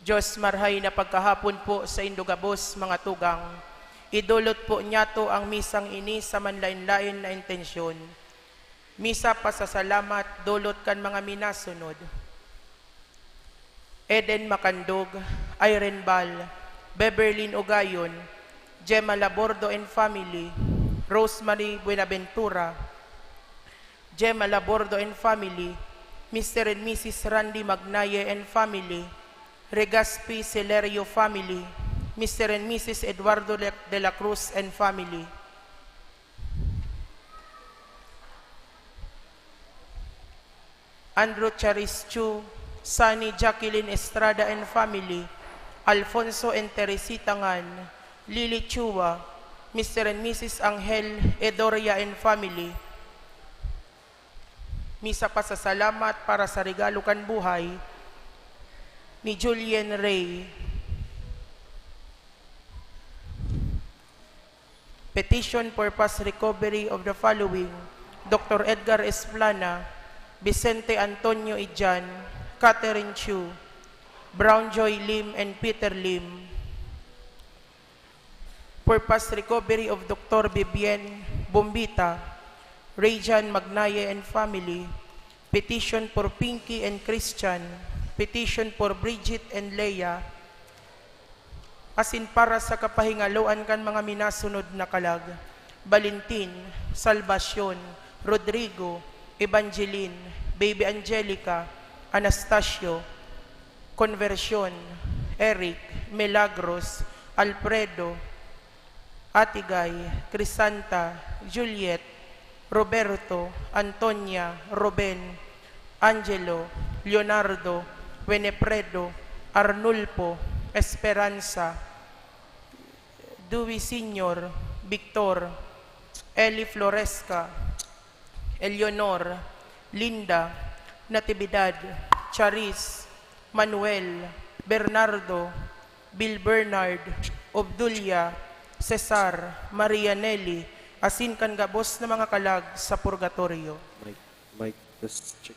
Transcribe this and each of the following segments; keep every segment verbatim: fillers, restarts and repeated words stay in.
Diyos, marhay na pagkahapon po saindo gabos, mga tugang. Idolot po niyato ang misang ini sa manlaen-laen na intensyon. Misa pasasalamat, dolot kan mga minasunod: Eden Macandog, Irene Bal, Beverlyn Ugayon, Gemma Labordo and family, Rosemary Buenaventura, Gemma Labordo and family, Mister and Missus Randy Magnaye and family, Regaspi Celerio family, Mister and Missus Eduardo Le-, de la Cruz and family, Andrew Charis Chu, Sunny Jacqueline Estrada and family, Alfonso and Teresita Ngan, Lily Chua, Mister and Missus Angel Edoria and family. Misa pasasalamat para sa regalo kan buhay ni Julien Rey. Petition for fast recovery of the following: Doctor Edgar Esplana, Vicente Antonio Ijan, Catherine Chu, Brown Joy Lim, and Peter Lim. For fast recovery of Doctor Vivienne Bombita, Rayjan Magnaye and family. Petition for Pinky and Christian. Petition for Bridget and Leah. Asin para sa kapahingaloan kan mga minasunod na kalag: Valentin, Salvacion, Rodrigo, Evangeline, Baby Angelica, Anastasio, Conversion, Eric, Milagros, Alfredo, Atigay, Crisanta, Juliet, Roberto, Antonia, Ruben, Angelo, Leonardo, Winifredo, Arnulfo, Esperanza, Dewey Senior, Victor, Eli Floresca, Eleanor, Linda, Natividad, Charis, Manuel, Bernardo, Bill Bernard, Obdulia, Cesar, Maria Nelly, asin kan gabos na mga kalag sa purgatorio. Mic, mic, test, check.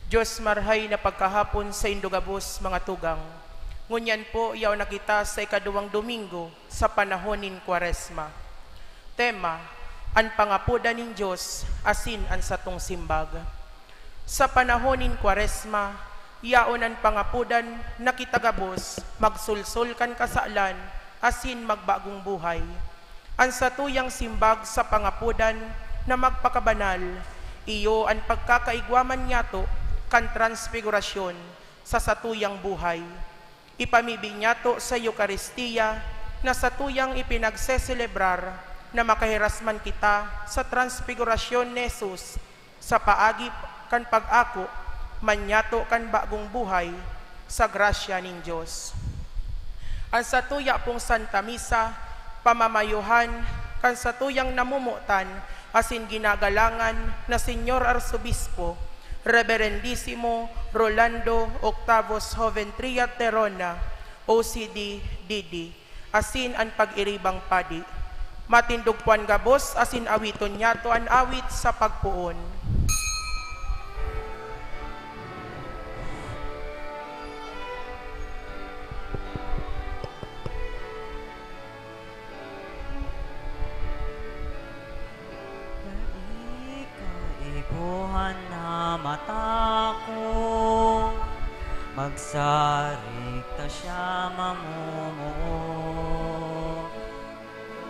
Diyos marhay na pagkahapon saindo gabos, mga tugang. Ngunyan po, yaon na kita sa ikaduwang Domingo sa panahon nin Kwaresma. Tema, an pangapodan nin Diyos asin an satong simbag. Sa panahon nin Kwaresma, yaon an pangapodan na kita gabos magsolsol kan kasalan asin magbagong buhay. An satuyang simbag sa pangapodan na magpakabanal, iyo an pagkakaigwa man nyato kan Transfigurasyon sa satuyang buhay. Ipamibi nyato sa Eukaristia na satuyang ipinagseselebrar na makahiras man kita sa Transfigurasyon ni Jesus sa paagi kan pag-ako man nyato kan bagong buhay sa grasya nin Dios. An satuya pong Santa Misa, pamamayohan kan satuyang namomotan asin ginagalangan na Señor Arsobispo, Reverendisimo Rolando Octavos Joventria Terona, O C D, D D, asin an pag-iribang padi. Matindog po an gabos asin awiton nyato an awit sa pagpoon. Dai kaipuhan na matako, magsarig ta siya mamumuo.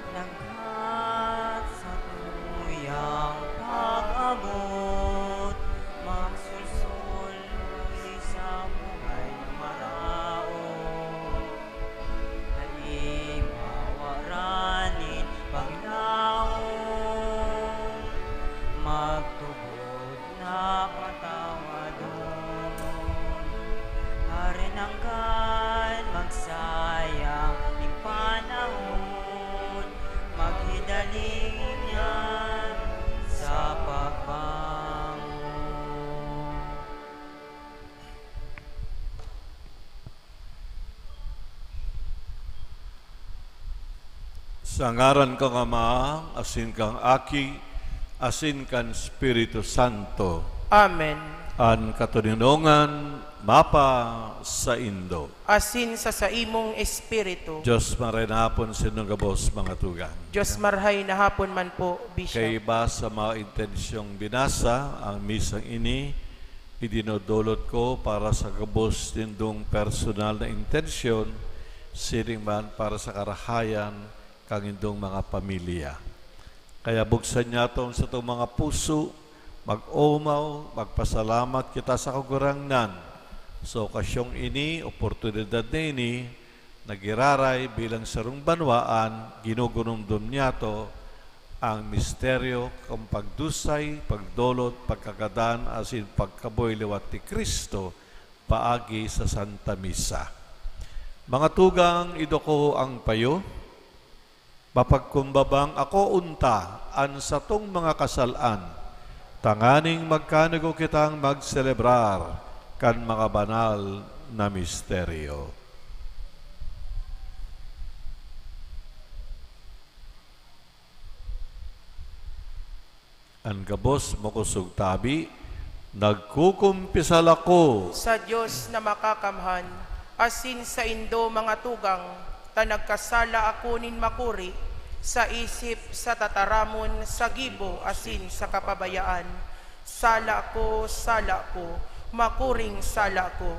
Naghat sa tuyang pag-abot, magsulsol sa buhay na maraot. Halimbawa nin panglaom, magtubod na patawadon. Hare nanggan magsayang nin panahon, maghidaling niyan sa pagbangon. Sa ngaran kan Ama, asin kan Aki, asin kan Espiritu Santo. Amen. An katoninongan mapa saindo. Asin sa saimong espiritu. Diyos marhay na hapon sa inyong gabos, mga tugang. Diyos marhay na hapon man po, Bishop. Kaiba sa mga intensyong binasa, ang misang ini idinodolot ko para sa gabos nindong personal na intensyon, siring man para sa karahayan kan indong mga pamilya. Kaya buksan niyato an satong mga puso, mag-omaw, magpasalamat kita sa Kagurangnan. Sa okasyong ini, oportunidad na ini, na giraray bilang sarong banwaan, ginugunumdom niyato an misteryo kan pagdusay, pagdolot, pagkagadan, asin pagkabuhay liwat ni Cristo paagi sa Santa Misa. Mga tugang, iduko an payo. Mapagkumbabang akoon ta an satong mga kasal-an, tanganing magkanugo kitang magselebrar kan mga banal na misteryo. An gabos makosog tabi, nagkukumpisal ako sa Dios na Makakamhan, asin saindo, mga tugang, ta nagkasala ako nin makuri, sa isip, sa tataramon, sa gibo, asin sa kapabayaan. Sala ko, sala ko, makuring sala ko.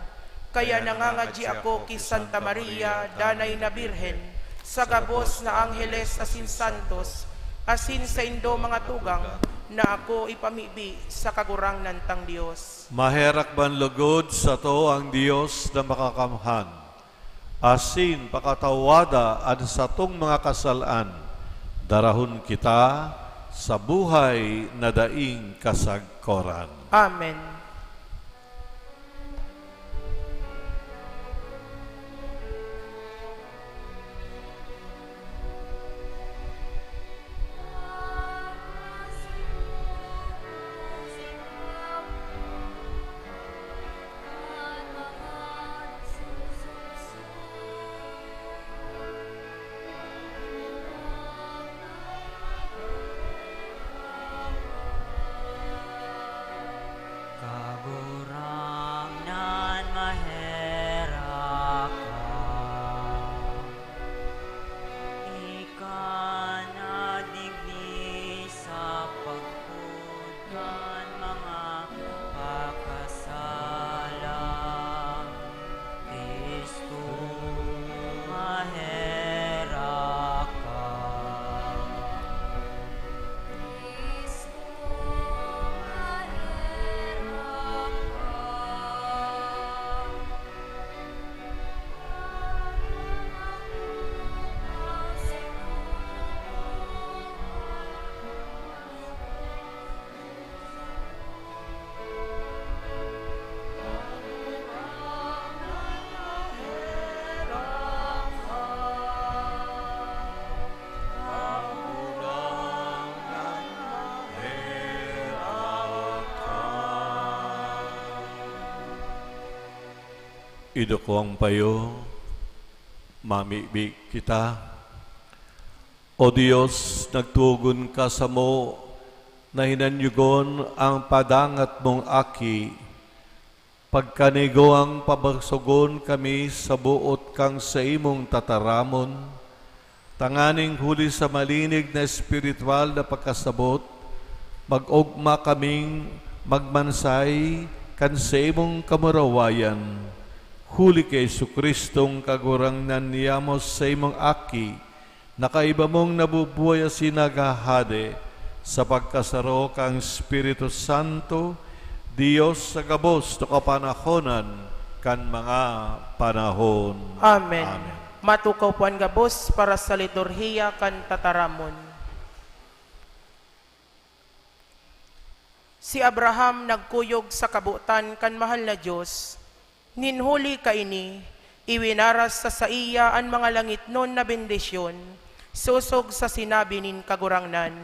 Kaya nangangadyi ako ki Santa Maria, Danay na Birhen, sa gabos na angheles asin santos, asin saindo, mga tugang, na ako ipamibi sa Kagurangnan tang Dios. Maherak man lugod sato ang Dios na Makakamhan, asin pakatawada an satong mga kasal-an, darahon kita sa buhay na daing kasagkoran. Amen. Iduko ang payo, mamibi kita. O Dios, nagtugon ka samo na hinanyugon ang padangat mong Aki. Pagkanigwang pabasogon kami sa boot kan saimong tataramon, tanganing huli sa malinig na espiritual na pagkasabot, mag-ogma kaming magmansay kan saimong kamurawayan. Huli ki Jesu-Cristong Kagurangnan niyamo, saimong Aki, na kaiba mong nabubuhay asin naghahade sa pagkasaro kan Espiritu Santo, Dios sa gabos na kapanahonan kan mga panahon. Amen. Amen. Matukaw po an gabos para sa liturhiya kan tataramon. Si Abraham nagkuyog sa kabotan kan mahal na Dios, nin huli kaini, iwinaras sa saiya an mga langitnon na bendisyon, sosog sa sinabi nin Kagurangnan.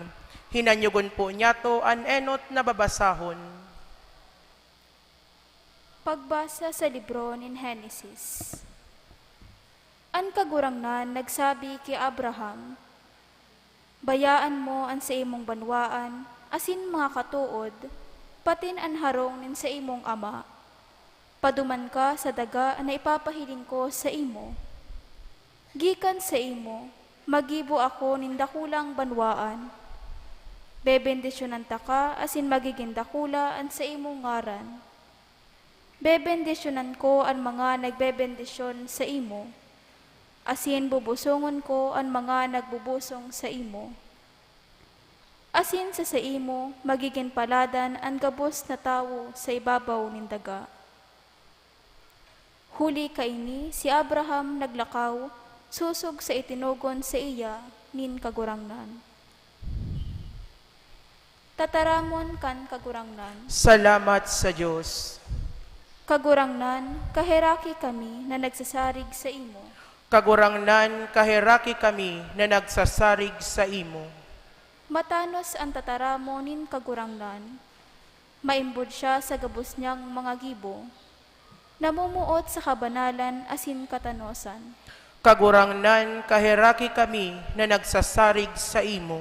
Hinanyogon po niyato an enot na babasahon. Pagbasa sa libro nin Henesis. An Kagurangnan nagsabi ki Abraham, "Bayaan mo an saimong banwaan asin mga katood, patin an harong nin saimong ama. Paduman ka sa daga na ipapahiling ko saimo. Gikan saimo, maggibo ako nin dakulang banwaan. Bebendisyonan taka asin magigin dakula an saimong ngaran. Bebendisyonan ko an mga nagbebendisyon saimo, asin bubusongon ko an mga nagbubusong saimo. Asin sa saimo magigin paladan an gabos na tawo sa ibabaw nin daga." Huli kaini, si Abraham naglakaw sosog sa itinugon saiya nin Kagurangnan. Tataramon kan Kagurangnan. Salamat sa Dios. Kagurangnan, kaheraki kami na nagsasarig saimo. Kagurangnan, kaheraki kami na nagsasarig saimo. Matanos an tataramon nin Kagurangnan. Maimbod siya sa gabos niyang mga gibo. Namumuot sa kabanalan asin katanosan. Kagurangnan, kaheraki kami na nagsasarig saimo.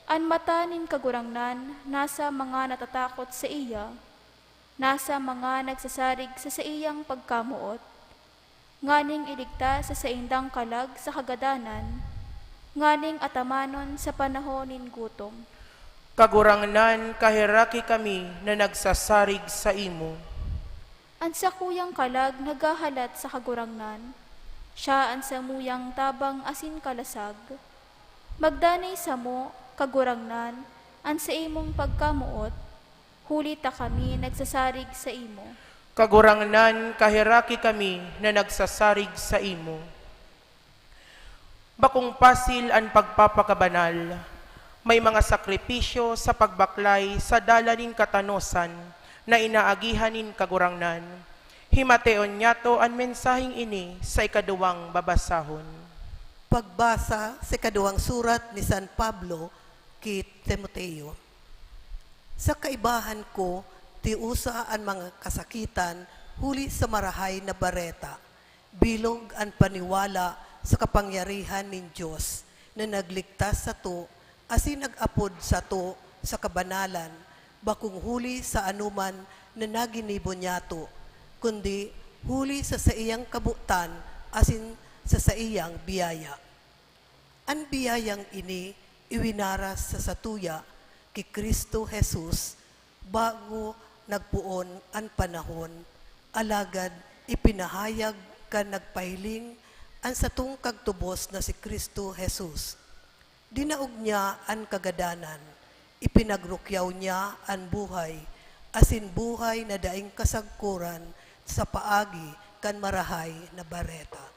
An mata nin Kagurangnan nasa mga natatakot saiya, nasa mga nagsasarig sa saiyang pagkamoot, nganing iligtas sa saindang kalag sa kagadanan, nganing atamanon sa panahon nin gutom. Kagurangnan, kaheraki kami na nagsasarig saimo. An sakuyang kalag naghahalat sa Kagurangnan, siya an samuyang tabang asin kalasag. Magdanay samo, Kagurangnan, an saimong pagkamoot, huli ta kami nagsasarig saimo. Kagurangnan, kaheraki kami na nagsasarig saimo. Bakong pasil an pagpapakabanal. May mga sakripisyo sa pagbaklay sa dalan nin katanosan na inaagihan nin Kagurangnan. Himateon niyato an mensaheng ini sa ikaduwang babasahon. Pagbasa sa ikaduwang surat ni San Pablo ki Timoteo. Sa kaibahan ko, tiusa an mga kasakitan huli sa Marahay na Bareta, bilog an paniwala sa kapangyarihan nin Dios na nagligtas sato asin nag-apod sato sa kabanalan, bakong huli sa anoman na naginibo niyato, kundi huli sa saiyang kabotan asin sa saiyang biyaya. An biyayang ini iwinaras sa satuya ki Cristo Jesus bago nagpoon an panahon, alagad ipinahayag kan nagpahiling, an satong kagtubos na si Cristo Jesus. Dinaog niya an kagadanan, ipinagrukyaw niya an buhay, asin buhay na daing kasagkoran sa paagi kan Marahay na Bareta.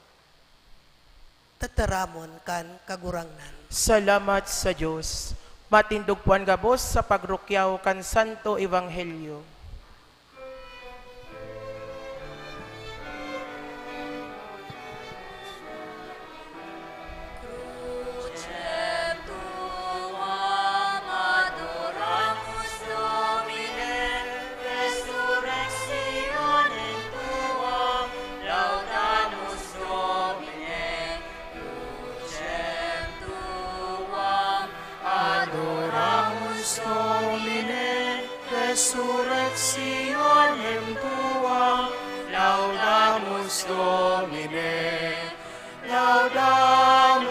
Tataramon kan Kagurangnan. Salamat sa Dios. Matindog po an gabos sa pagrukyaw kan Santo Ebanghelyo. Sion em tuam, laudamus Domine, laudamus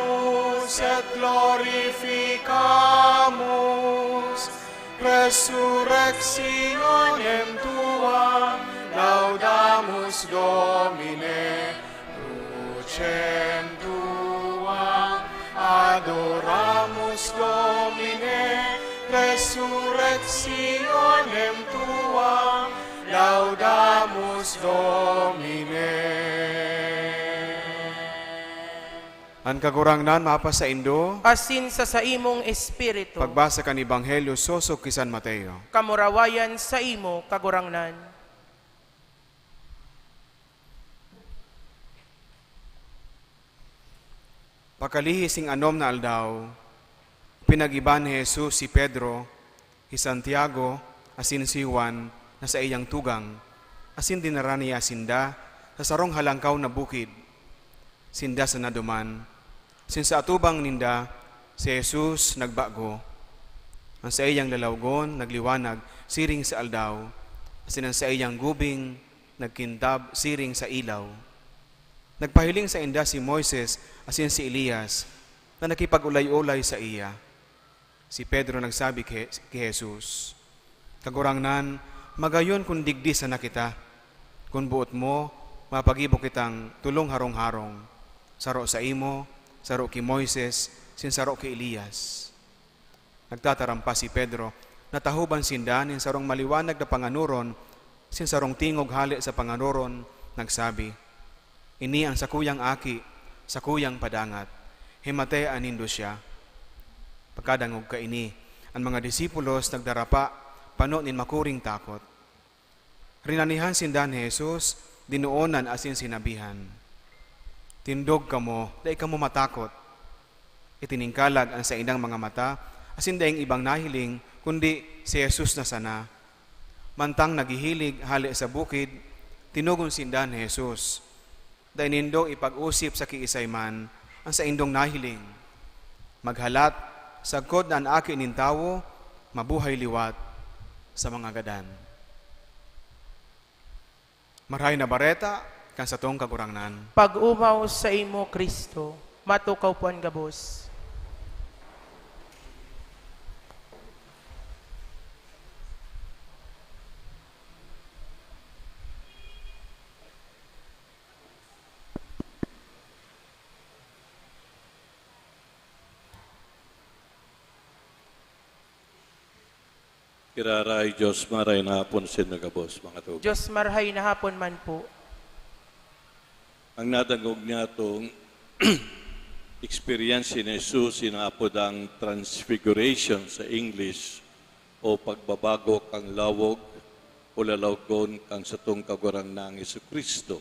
et glorificamus, resurrectionem tuam, laudamus Domine, crucem tuam, adoramus Domine, resurrectionem tuam, laudamus Domine. An Kagurangnan mapasaindo. Asin sa saimong espiritu. Pagbasa kan Ebanghelyo sosog ki San Mateo. Kamurawayan saimo, Kagurangnan. Pakalihis nin anom na aldaw, pinag-iba ni Jesus si Pedro, hi Santiago, asin si Juan na saiyang tugang, asin dinara niya sinda sa sarong halangkaw na bukid. Sinda sana duman. Asin sa atubang ninda, si Jesus nagbago. An saiyang lalawgon nagliwanag siring sa aldaw, asin an saiyang gubing nagkintab siring sa ilaw. Nagpahiling sainda si Moises asin si Elias na nakipag-olay-olay saiya. Si Pedro nagsabi ki, ki Jesus, "Kagurangnan, magayon kun digdi sana kita. Kun boot mo, mapagibo kitang tolong harong-harong, saro saimo, saro ki Moises, asin saro ki Elias." Nagtataram pa si Pedro, natahoban sinda nin sarong maliwanag na panganoron, asin sarong tingog hale sa panganoron nagsabi, "Ini an sakuyang aki, sakuyang padangat. Himatea nindo siya." Pagkadangog kaini, an mga disipulos nagdarapa pano nin makuring takot. Rinanihan sinda ni Jesus, dinoonan asin sinabihan, "Tindog kamo, dai kamo matakot." Itiningkalag an saindang mga mata, asin daing ibang nahiling, kundi si Jesus na sana. Mantang naghihilig hale sa bukid, tinugon sinda ni Jesus, "Dai nindo ipag-osip sa kiisay man an saindong nahiling. Maghalat, sagkod na an Aki nin Tawo mabuhay liwat sa mga gadan." Marahay na Bareta kan satong Kagurangnan. Pag-omaw saimo, Cristo. Matukaw po an gabos. Giraray Dios, marahay na hapon saindo gabos, mga tugang. Dios, marahay na hapon man po. Ang nadangog niyatong experience ni Jesus, inaapod ang transfiguration sa English, o pagbabago kan lawog o lalawgon kan satong Kagurangnan Jesu-Cristo.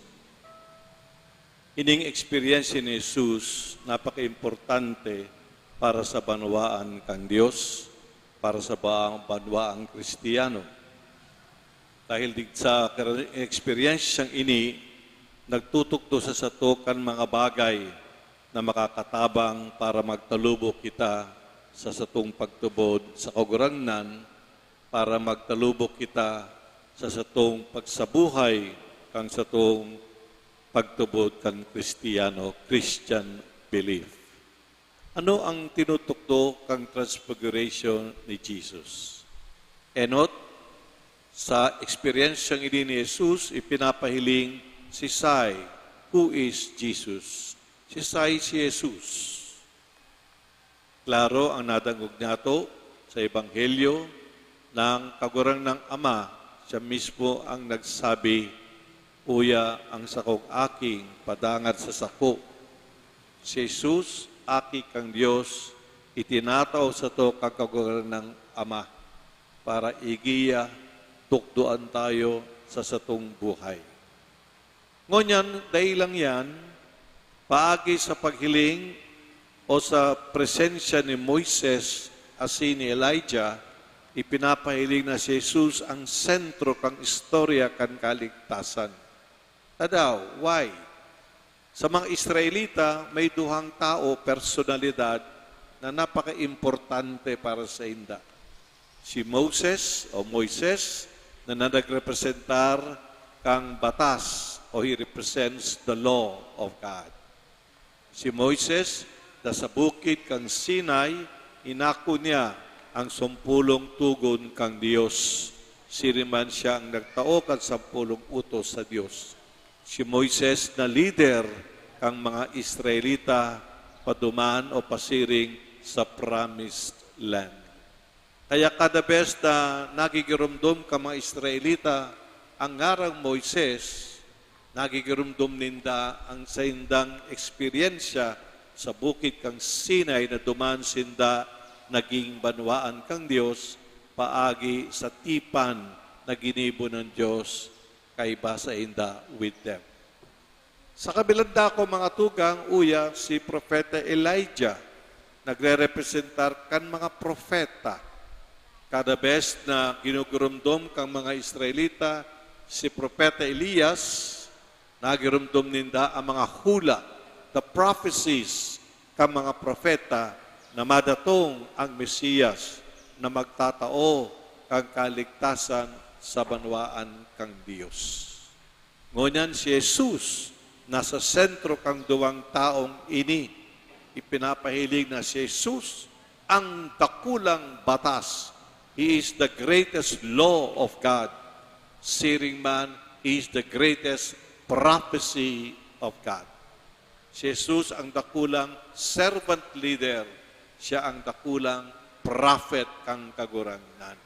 Ining eksperyensya ni Jesus napakaimportante para sa banwaan kan Dios, para sa ba-, banwaang Kristiyano. Dahil dig-, sa kar-, eksperyensyang ini, nagtutukdo sa sato kan mga bagay na makakatabang para magtalubo kita sa satong pagtubod sa Kagurangnan, para magtalubo kita sa satong pagsabuhay kan satong pagtubod kan Kristiyano, Christian belief. Ano ang tinutukdo kan Transfiguration ni Jesus? Enot, sa eksperyensyang ini ni Jesus, ipinapahiling si Sai. Who is Jesus? Si Sai si Jesus. Klaro ang nadangog niyato sa Ebanghelyo na ang Kagurangnan Ama, siya mismo ang nagsabi, "Uya ang sakong aking padangat sa sako." Si Jesus, Aki kan Dios, itinatao sato kan Kagurangnan Ama para igiya, tukdoan tayo sa satong buhay. Ngunyan, dai lang yan, paagi sa paghiling o sa presensya ni Moises asin ni Elijah, ipinapahiling na si Jesus ang sentro kan istorya kan kaligtasan. Tadaw, why? Sa mga Israelita, may duhang tao, personalidad, na napakaimportante para sainda. Si Moses o Moises na nagrepresentar kan batas, o he represents the law of God. Si Moises, da sa bukid kan Sinai, inako niya ang sampolong togon kan Dios. Siring man siya ang nagtao kan sampolong utos sa Dios. Si Moises na lider kan mga Israelita paduman o pasiring sa Promised Land. Kaya kada bes na nagigiromdom kan mga Israelita ang ngarang Moises, nagigiromdom ninda ang saindang eksperyensya sa bukid kan Sinai na duman sinda naging banwaan kan Dios paagi sa tipan na ginibo nin Dios kaiba sainda, with them. Sa kabilang dako, mga tugang, uya si Propeta Elijah, nagrerepresentar kan mga propeta. Kada bes na ginugurumdom kan mga Israelita si Propeta Elias, nagirumdom ninda ang mga hula, the prophecies, kan mga propeta na madatong ang Mesiyas na magtatao kan kaligtasan sa banwaan kan Dios. Ngunyan si Jesus nasa sentro kan duwang taong ini. Ipinapahiling na si Jesus ang dakulang batas. He is the greatest law of God. Siring man, He is the greatest prophecy of God. Si Jesus ang dakulang servant leader. Siya ang dakulang prophet kan Kagurangnan.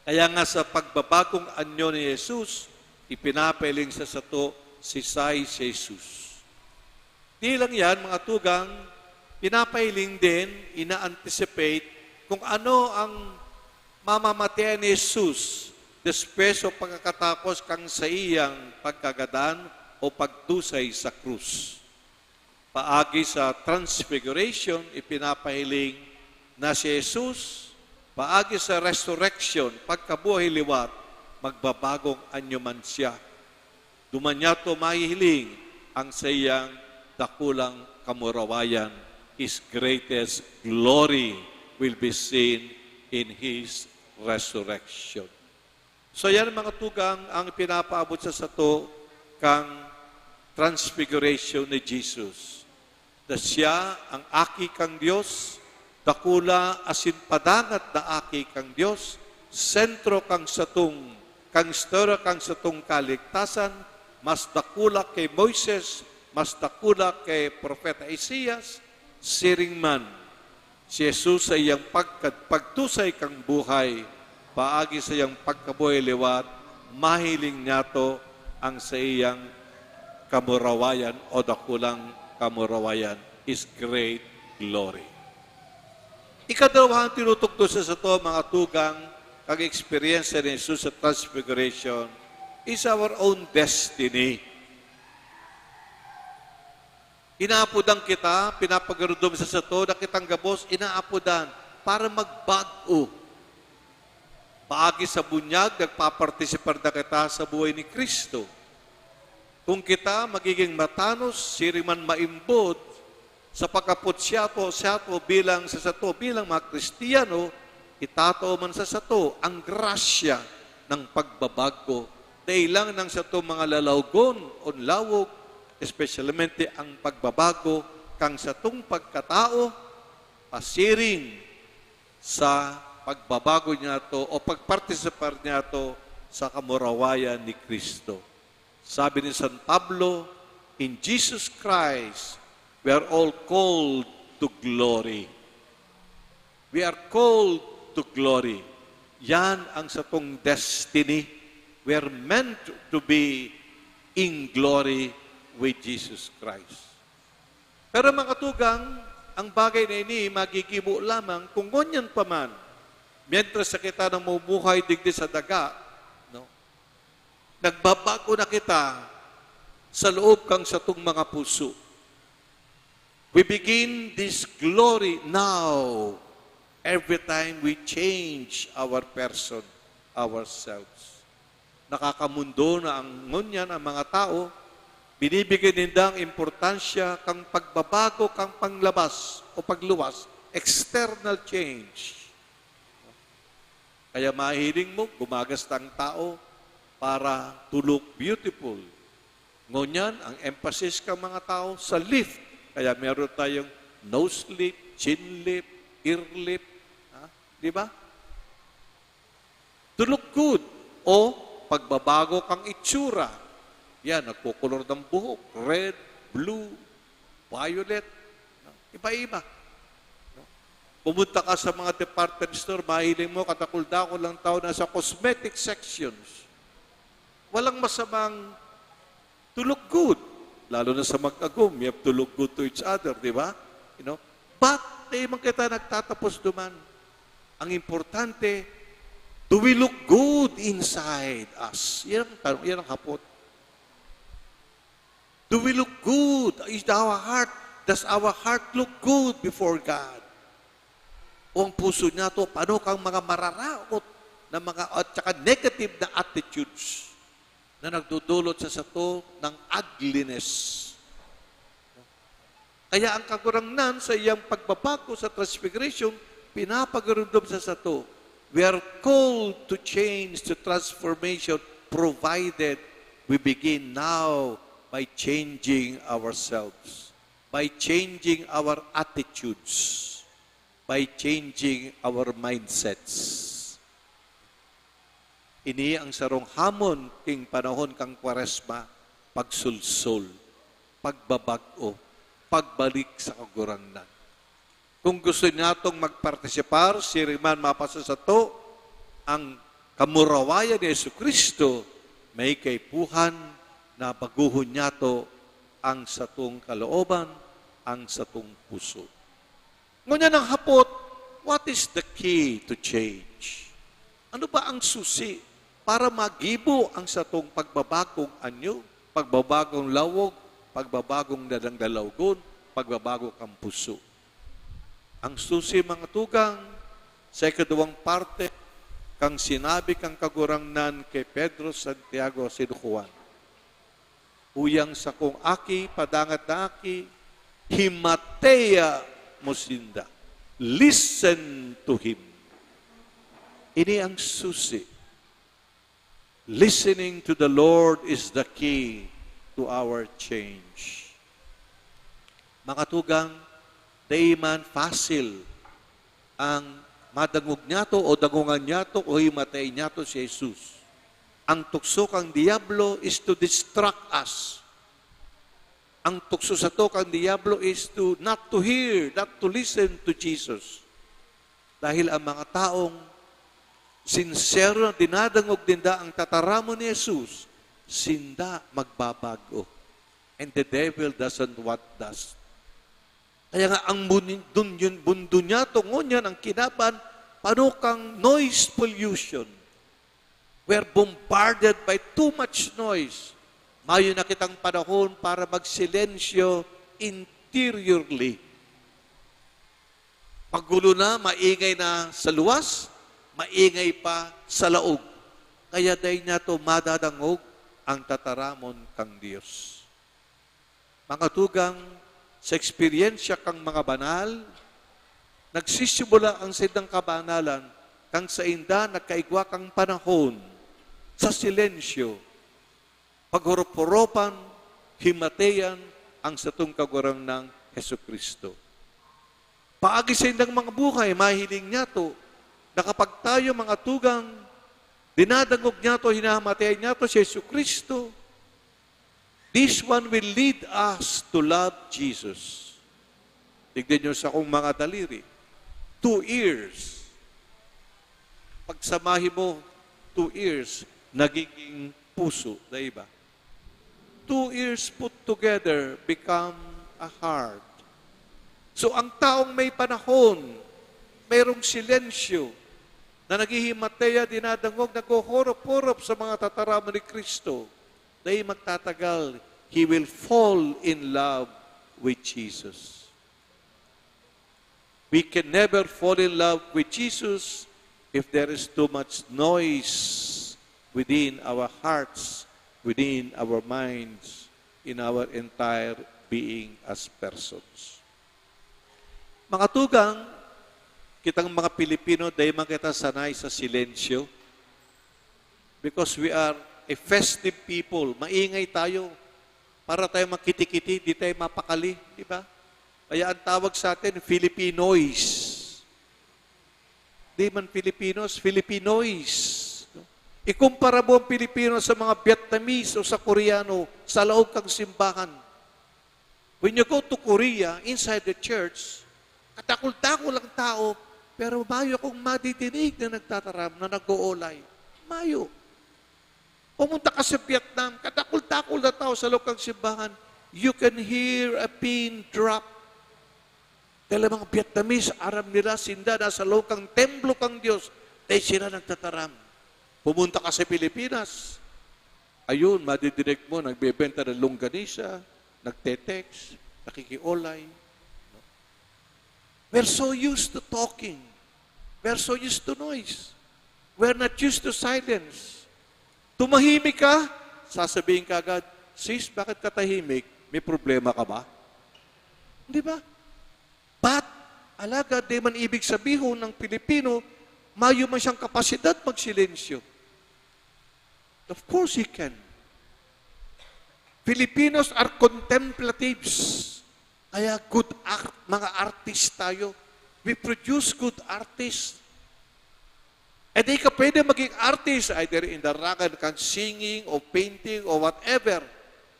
Kaya nga sa pagbabagong anyo ni Jesus, ipinapahiling sa sato si Sai Jesus. Di lang yan, mga tugang, pinapahiling din, ina-anticipate kung ano ang mamamatean ni Jesus despues o pagkatapos kan saiyang pagkagadan o pagdusay sa krus. Paagi sa Transfiguration, ipinapahiling na si Jesus, paagi sa Resurrection, pagkabuhay liwat, magbabagong anyo man siya. Duman niyato mahihiling ang saiyang dakulang kamurawayan. His greatest glory will be seen in His resurrection. So yan, mga tugang, ang pinapaabot sa sato kang Transfiguration ni Jesus. Na siya ang Aki kang Dios, dakula asin padangat na Aki kang Dios, sentro kang satong, kang istorya kang satong kaligtasan, mas dakula kay Moises, mas dakula kay Propeta Isaias, siring man. Si Jesus sa iyang pagkad-, pagtusay kang buhay, paagi sa iyang pagkabuhay liwat, mahiling niyato ang saiyang kamurawayan o dakulang kamurawayan, His great glory. Ikadawahang tinutukdo sa sato, mga tugang, kag eksperyensya ni Jesus sa Transfiguration is our own destiny. Inaapodan kita, pinapagiromdom sa sato na kitang gabos inaapodan para magbag-o. Paagi sa bunyag, nagpapartisipar na kita sa buhay ni Cristo. Kung kita magiging matanos, siring man maimbod, sa pagkapot siyato, siyato bilang sa sato, bilang mga Kristiyano, itatao man sa sato ang grasya ng pagbabago. Dai lang nang sato mga lalawgon o lawog, espesyalmente ang pagbabago kang satong pagkatao, pasiring sa pagbabago niyato o pagpartisipar niyato sa kamurawayan ni Cristo. Sabi ni San Pablo, "In Jesus Christ, we are all called to glory." We are called to glory. Yan ang satong destiny. We are meant to be in glory with Jesus Christ. Pero, mga tugang, ang bagay na ini magigibo lamang kung ngunyan pa man, mientras na kita namumuhay digdi sa daga, no? Nagbabago na kita sa loob kang satong mga puso. We begin this glory now every time we change our person, ourselves. Nakakamundo na ang ngunyan ang mga tao, binibigyan ninda ang importansya kang pagbabago kang panglabas o pagluwas, external change. Kaya mahiling mo, gumagasta ang tao para to look beautiful. Ngunyan, ang emphasis kang mga tao sa lift. Kaya meron tayong nose lift, chin lift, ear lift. Ha? Di ba? To look good. O pagbabago kang itsura. Yan, nagkukulor ng buhok. Red, blue, violet. No? Iba-iba. No? Pumunta ka sa mga department store, mahiling mo, katakul-dakul lang tao na sa cosmetic sections. Walang masamang to look good. Lalo na sa mag-agom, you have to look good to each other, di ba? You know? But, di man kita nagtatapos duman. Ang importante, do we look good inside us? Yan ang tanong, yan ang hapot. Do we look good? Is our heart, does our heart look good before God? O ang puso niyato, pano kang mga mararaot na mga, at saka negative na attitudes na nagdudulot sa sato ng ugliness. Kaya ang Kagurangnan sa iyang pagbabago sa transfiguration, pinapagurumdom sa sato, we are called to change, to transformation, provided we begin now by changing ourselves, by changing our attitudes, by changing our mindsets. Ini ang sarong hamon king panahon kan Kwaresma, pagsulsol, pagbabag-o, pagbalik sa Kagurangnan. Kung gusto niyatong magpartisipar, siring man mapasa sato ang kamurawayan ni Jesu-Cristo, may kaipuhan na baguhon niyato ang satong kalooban, ang satong puso. Ngunyan ang hapot, what is the key to change? Ano ba ang susi para magibo ang satong pagbabagong anyo, pagbabagong lawog, pagbabagong dadang dalaogon, pagbabago kan puso? Ang susi, mga tugang, sa ikaduwang parte, kang sinabi kang Kagurangnan kay Pedro, Santiago, asin Juan. Uyang sakong aki, padangat na aki, himatea mo sinda. Listen to him. Ini ang susi. Listening to the Lord is the key to our change. Mga tugang, dai man fasil ang madangog niyato o dangongan niyato o himatay niyato si Jesus. Ang tukso kan Diablo is to distract us. Ang tukso sato kan Diablo is to not to hear, not to listen to Jesus. Dahil ang mga taong sinsero na dinadangog ninda ang tataramon ni Jesus, sinda magbabago. And the devil doesn't want that. Kaya nga ang bun-, dun-, yun, bundo niya, tungo niyan, ang kinaban, pano kang noise pollution. We are bombarded by too much noise. Mayo na kitang panahon para magsilensyo interiorly. Magulo na, maingay na sa luwas, maingay pa sa laog. Kaya dai niyato madadangog ang tataramon kang Dios. Mga tugang, sa eksperyensya kang mga banal, nagsisimula ang saindang kabanalan kan sainda nagkaigwa kang panahon sa silensyo, paghorop-horopan, himateyan ang satong Kagurangnan Jesu-Cristo. Paagi saindang mga buhay, mahiling niyato na kapag tayo, mga tugang, dinadangog niyato, hinahamatean niyato si Jesu-Cristo, this one will lead us to love Jesus. Tignan niyo sa akong mga daliri. Two ears. Pagsamahin mo, two ears, nagiging puso, di ba? Two ears put together become a heart. So, ang taong may panahon, mayroong silensyo na naghihimateya, dinadangog, naghohorop-horop sa mga tataramon ni Cristo, dai magtatagal, he will fall in love with Jesus. We can never fall in love with Jesus if there is too much noise within our hearts, within our minds, in our entire being as persons. Mga tugang, Kitang mga Pilipino, dai man kita sanay sa silensyo. Because we are a festive people. Maingay tayo. Para tayo makiti-kiti, di tayo mapakali, di ba? Kaya ang tawag sa atin, Filipinois. Di man Filipinos, Filipinois. Ikumpara mo ang Pilipino sa mga Vietnamese o sa Koreano sa loob kang simbahan. When you go to Korea, inside the church, katakol-takol ang tao, pero mayo akong madidinig na nagtataram, na nag-oolay. Mayo. Pumunta ka sa Vietnam, katakol-takol na tao sa loob kang simbahan, you can hear a pin drop. Dahil ang mga Vietnamese, aram nila, sinda nasa loob kang templo kang Diyos, dahil sila nagtataram. Pumunta ka sa Pilipinas, ayun, madidirect mo, nagbebenta ng longganisa, nagte-text, nakikiolay. No? We're so used to talking. We're so used to noise. We're not used to silence. Tumahimik ka, sasabihin ka agad, "Sis, bakit ka tahimik? May problema ka ba?" Di ba? But, alagad, di man ibig sabihon ng Pilipino, mayo man siyang kapasidad magsilensyo. Of course he can. Filipinos are contemplatives. Kaya good act, mga artist tayo. We produce good artists. E di ka pwede maging artist, either in the rangan kang singing o painting o whatever.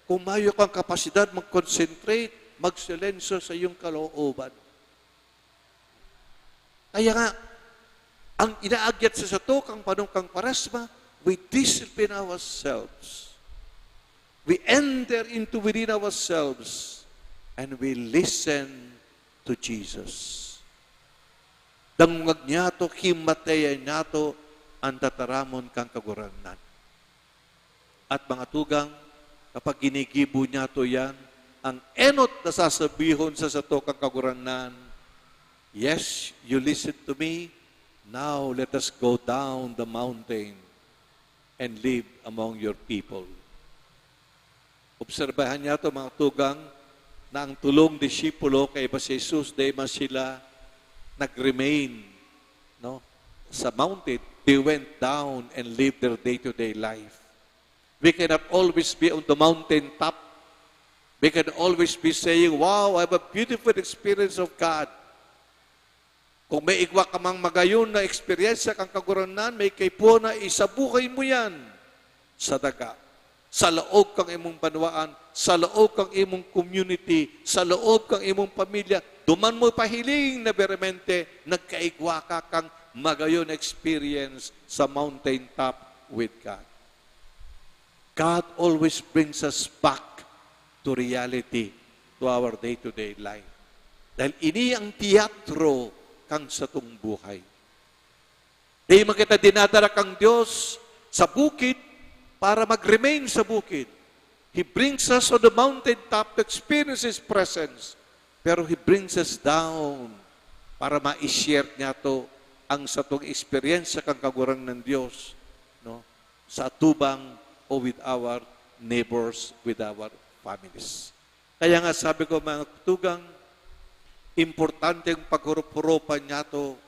Kung mayo kang kapasidad mag-concentrate, magsilensyo sa iyong kalooban. Kaya nga, ang inaagyat sa sato kang panong kang Kwaresma, we discipline ourselves. We enter into within ourselves and we listen to Jesus. Dangog niyato, himatayan niyato an tataramon kan Kagurangnan. At mga tugang, kapag ginigibo niyato yan, ang enot na sasabihon sa sato kan Kagurangnan, "Yes, you listen to me. Now let us go down the mountain and live among your people." Obserbahan niyato, mga tugang, na ang tolong disipulo kaiba si Jesus, dai man sila nag-remain, no, sa mountain. They went down and lived their day-to-day life. We cannot always be on the mountain top. We can always be saying, "Wow, I have a beautiful experience of God." Kung may igwa ka mang magayon na eksperyensya kan Kagurangnan, may kaipuhan na isabuhay mo yan sa daga, sa laog kang imong banwaan, sa laog kang imong community, sa laog kang imong pamilya. Duman mo pahiling na beramente, nagkaigwa ka kang magayon na experience sa mountain top with God. God always brings us back to reality, to our day-to-day life. Dahil ini ang teatro kan satong buhay. Di man kita dinadara kang Dios sa bukid para mag-remain sa bukid. He brings us on the mountaintop to experience His presence. Pero He brings us down para ma-share niyato ang satong eksperyensya kan Kagurangnan Dios, no? Sa atubang o with our neighbors, with our families. Kaya nga sabi ko, mga tugang, importanteng paghurup-hurupan niyato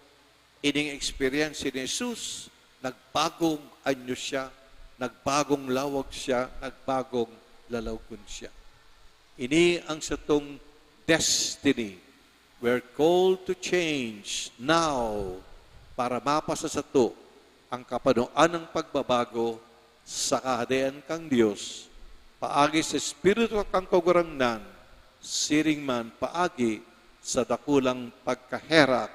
ining experience ni Jesus, nagbagong anyo siya, nagbagong lawag siya, nagbagong lalawgon siya. Ini ang satong destiny. We're called to change now para mapasa sato ang kapanoan ng pagbabago sa Kahadean kan Dios, paagi sa Espiritu kan Kagurangnan, siring man paagi sa dakulang pagkaherak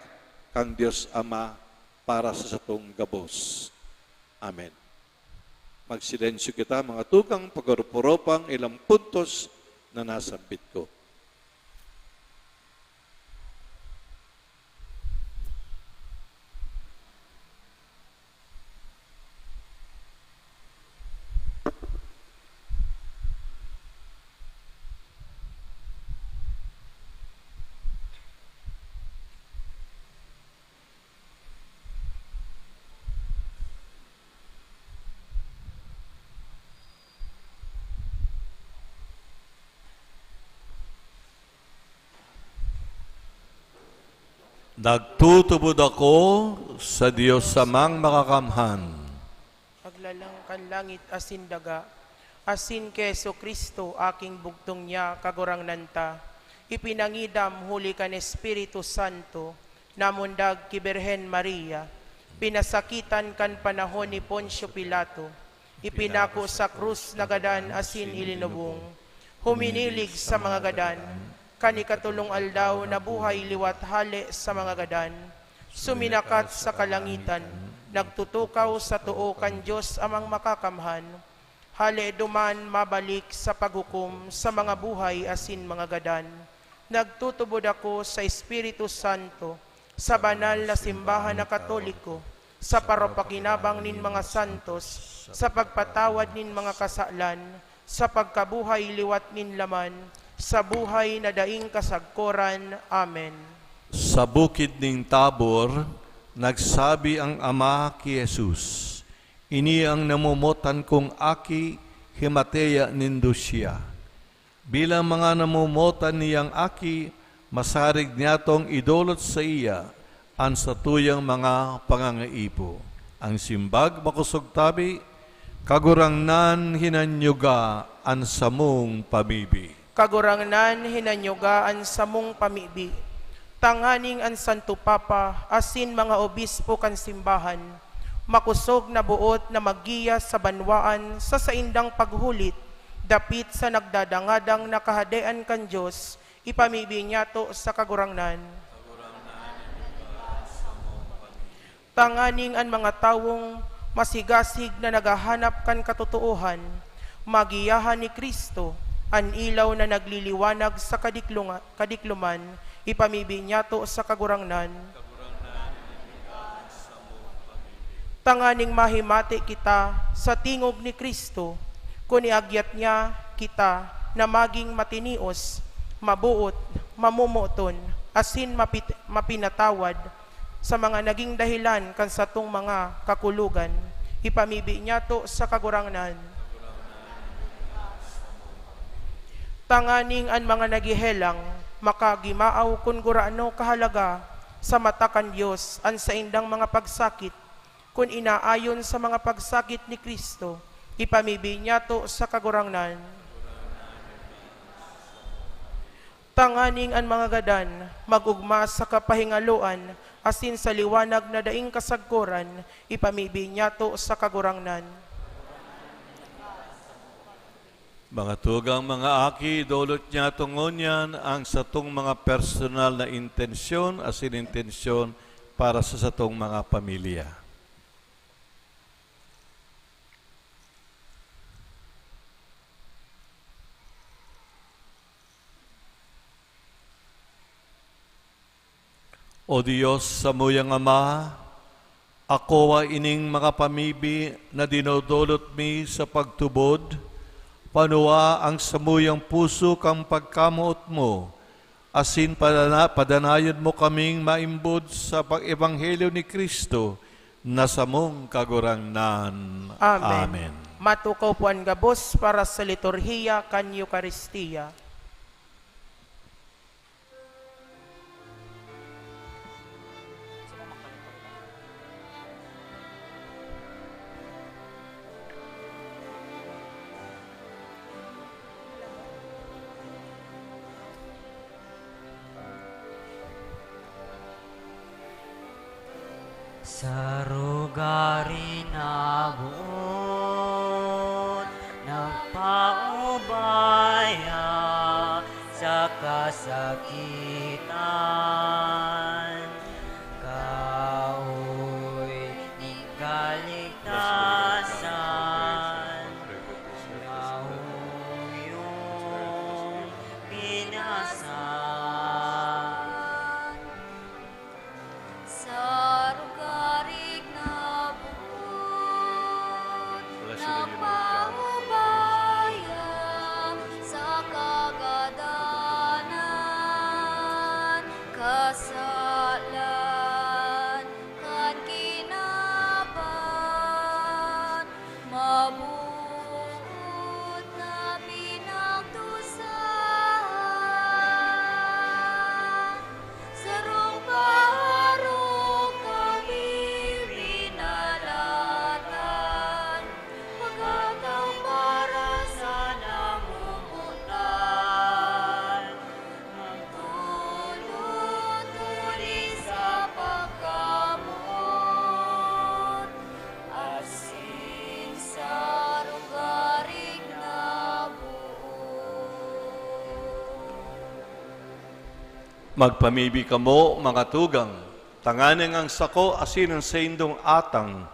kan Dios Ama para sa satong gabos. Amen. Magsilensyo kita, mga tugang, paghurup-hurupan ang ilang puntos na nasambit ko. Nagtutubod ako sa Dios Amang Makakamhan. Paglalang kan langit asin daga, asin ki Jesu-Cristo, aking bugtong niya, Kagurangnan ta, ipinangidam huli kan Espiritu Santo, namundag ki Birhen Maria, pinasakitan kan panahon ni Poncio Pilato, ipinako sa krus na gadan asin ilinubong, huminilig sa mga gadan, kan ikatolong aldaw nabuhay liwat hale sa mga gadan, suminakat sa kalangitan, nagtutukaw sa too kan Dios Amang Makakamhan, hale duman mabalik sa paghukom sa mga buhay asin mga gadan. Nagtutubod ako sa Espiritu Santo, sa banal na simbahan na Katoliko, sa parapakinabang nin mga santos, sa pagpatawad nin mga kasalan, sa pagkabuhay liwat nin laman, sa buhay na daing kasagkoran. Amen. Sa bukid nin Tabor, nagsabi an Ama ki Jesus, "Ini an namomotan kong Aki, himatea nindo siya." Bilang mga namomotan niyang aki, masarig niyatong idolot saiya an satuyang mga pangangaipo. An simbag makosog tabi, Kagurangnan, hinanyuga an samong pamibi. Kagurangnan, hinanyuga an samong pamibi. Tanganing an Santo Papa asin mga obispo kan simbahan, makosog na boot na maggiya sa banwaan sa saindang paghulit dapit sa nagdadangadang na Kahadean kan Dios, ipamibi niyato sa Kagurangnan. Tanganing an mga tawong masigasig na naghahanap kan katotoohan, magiyahan ni Cristo, an ilaw na nagliliwanag sa kadiklunga-, kadikloman, ipamibi niyato sa Kagurangnan. Tanganing mahimati kita sa tingog ni Cristo, kun iagyat niya kita na maging matinios, maboot, mamomoton, asin mapit-, mapinatawad sa mga naging dahelan kan satong mga kakulogan, ipamibi niyato sa Kagurangnan. Tanganing an mga naghehelang makagimaaw kun gurano kahalaga sa mata kan Dios an saindang mga pagsakit, kun inaayon sa mga pagsakit ni Cristo, ipamibi niyato sa Kagurangnan. Tanganing an mga gadan mag-ogma sa kapahingaloan asin sa liwanag na daing kasagkoran, ipamibi niyato sa Kagurangnan. Mga tugang, mga aki, idolot niyato ngunyan an satong mga personal na intensyon asin intensyon para sa satong mga pamilya. O Dios, samuyang Ama, akoa ining mga pamibi na dinodolot mi sa pagtubod, panua an samuyang puso kan pagkamoot mo, asin padana-, padanayon mo kaming maimbod sa pag-ebanghelyo ni Cristo na samong Kagurangnan. Amen. Amen. Matukaw po an gabos para sa liturhiya kan Eukaristia. Sa rugari na boot nagpaubaya sa kasakitan, kahoy nin kaligtasan, mahuyong pinasa. Sa rugari na boot, nagpaubaya sa kagadanan, kas- Magpamibi kamo, mga tugang, tanganing ang sako asin an saindong atang